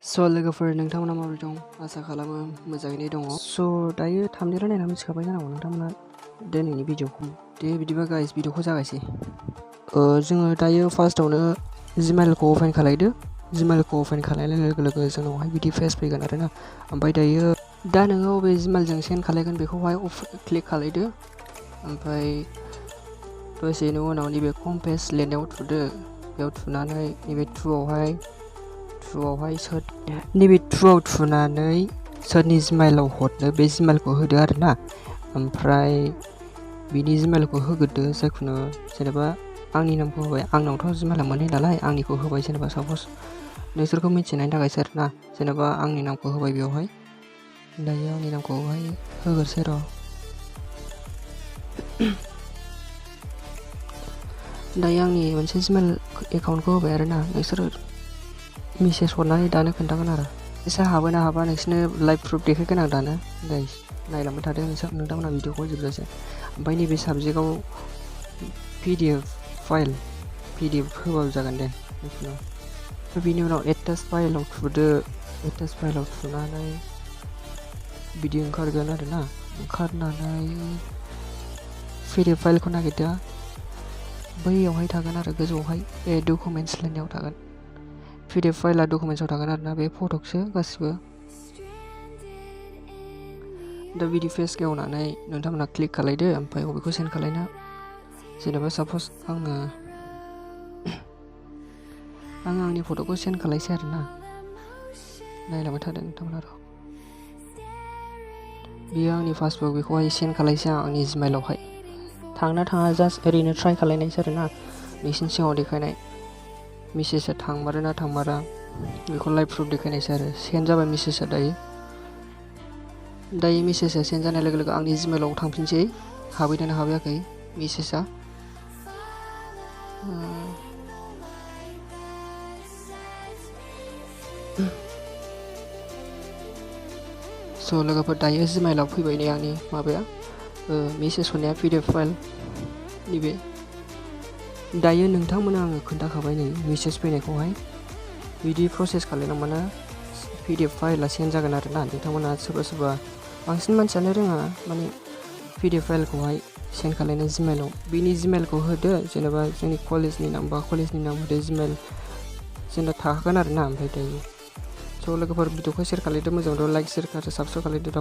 लोगोफोर नोंथांमोना माबोरै दं आसा खालामो मोजाङैनो दङ। दायो थामनेल नायना मिथिखाबाय जानांगौ नोंथांमोना दिनैनि भिडिअखौ। बिदिबा गाइस भिडिअखौ जागायसै। जोङो दायो फार्स्टआवनो Gmaillखौ अपेन खालायदो। Gmaillखौ अपेन खालायनाय लोगो लोगो जोंनावहाय बिदि पेज फैगोन आरोना। ओमफ्राय दायो दा नोङो अबे Gmaillजों सेन्ड खालायगोन बेखौहाय क्लिक खालायदो। ओमफ्राय दसेनि उनाव नैबे कम पेज लिरनायाव थुदो। बेयाव थुनानै नैबे नैबे टुआव थुनानै सोरनि Gmaillaव हरनो बे Gmaillखौ होदो आरोना। ओमफ्राय बिनि Gmaillखौ होग्रोदो जायखुनु जेनेबा आंनि नामखौ होबाय। आंनावथ' Gmailla मोननै नालाय आंनिखौ होबाय जेनेबा साप'ज नोंसोरखौ मिथिनायनि थाखायसो आरोना। जेनेबा आंनि नामखौ होबाय बेवहाय। दायो आंनि नामखौहाय होग्रोसै र'। दायो आंनि मोनसे Gmail एकाउन्टखौ होबाय आरोना। नोंसोरो मेसेज हरनानै दानो खोन्थागोन आरो। एसे हाबोना हाबा नोंसोरनो लाइभ प्रुफ देखायगोन आं दानो। गाइस नायलांबाय थादों नोंथांमोना भिडिअखौ जोबजासे। ओमफ्राय नैबे साबजेक्टआव PDF होबाबो जागोन दे जिखुनु। बिनि उनाव एटाच फाइलाव थुदो। एटाच फाइलाव थुनानै बिदि ओंखारगोन आरोना। ओंखारनानै PDF फाइलखौ नागिरदो। बैयावहाय थागोन आरो गोजौआवहाय डकुमेन्टस लिरनायाव थागोन। PDF फाइला डकुमेन्टसआव थागोन आरोना। बे फटकसो गासिबो। दा बिदि पेज गेवनानै नोंथांमोना क्लिक खालायदो। ओमफ्राय बबेखौ सेन्ड खालायनो जेनेबा साप'ज आङो आंनि फट'खौ सेन्ड खालायसै आरोना। नायलांबाय थादों नोंथांमोना र'। बियो आंनि पासबुक बेखौहाय सेन्ड खालायसै आं आंनि Gmaillaवहाय। थांना थाङा जास्ट ओरैनो ट्राइ खालायनायसै आरोना। नोंसिनि सिगाङाव देखायनाय मेसेजआ थांमारो ना थांमारा बेखौ लाइभ प्रुफ देखायनायसै आरो। सेन्ड जाबाय मेसेजआ दायो मेसेजआ सेन्ड जानाय लोगो लोगो आंनि Gmaillaव थांफिनसै। हाबैदोंना हाबैयाखै मेसेजआ। लोगोफोर दायो Gmaillaव फैबाय नै आंनि माबाया मेसेज हरनाया PDF फाइल नैबे। दायो नोंथांमोना आङो खोन्थाखाबाय नै मेसेज फैनायखौहाय बिदि प्रसेस खालायलांबानो PDF फाइला सेन्ड जागोन आरोना। नोंथांमोना सोरबा बांसिन मानसियानो रोङा माने PDF फाइलखौहाय सेन्ड खालायनो Gmaillaव। बिनि Gmaillखौ होदो जेनेबा जोंनि कलेजनि नाम बा कलेजनि नाम होदो Gmail जोंना थाखागोन आरोना। ओमफ्राय दायो लोगोफोर भिडिअखौ शेयार खालायदो। मोजां मोनोब्ला लाइक शेयार आरो साबस्क्राइब खालायदो।